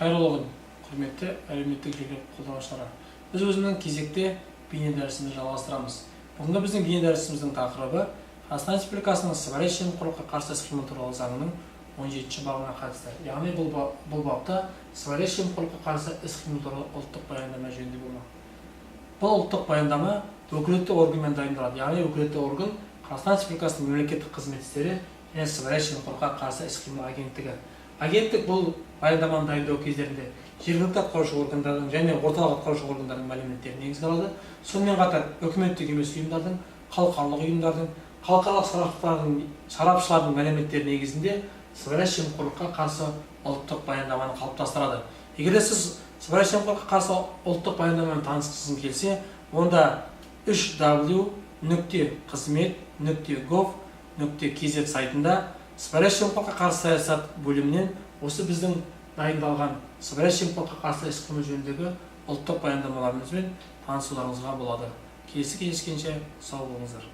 Қайырлы күн, құрметті әлеуметтік желі қолданушылары! Біз өзіміздің кезекті бейне дәрісімізді жалғастырамыз. Бүгінгі біздің бейне дәрісіміздің тақырыбы Қазақстан Республикасының Сыбайлас жемқорлыққа қарсы іс-қимыл туралы заңының 17-бабына қатысты. Яғни бұл бапта сыбайлас жемқорлыққа қарсы іс-қимыл туралы ұлттық баяндама жөнінде болмақ. Бұл ұлттық баяндама өкілетті органмен дайындалады. Яғни өкілетті орган — Қазақстан Республикасының мемлекеттік қызмет істері және сыбайлас жемқорлыққа қарсы іс-қимыл агенттігі. Агенттік бұл баяндаманы дайындау кездерінде жергілікті атқарушы органдардың және орталық атқарушы органдардың мәліметтерін негізге алады. Сонымен қатар үкіметтік емес ұйымдардың, халықаралық ұйымдардың, халықаралық сарапшылардың мәліметтері негізінде сыбайлас жемқорлыққа қарсы ұлттық баяндаманы қалыптастырады. Егер де сіз сыбайлас жемқорлыққа қарсы ұлттық баяндамамен танысқыңыз келсе, онда 3w.қызмет.gov.kz сайтында сыбайлас жемқорлыққа қарсы саясат бөлімінен осы біздің дайындалған сыбайлас жемқорлыққа қарсы іс-қимыл жөніндегі ұлттық баяндамаларымызбен танысуларыңызға болады. Келесі кездескенше сау болыңыздар!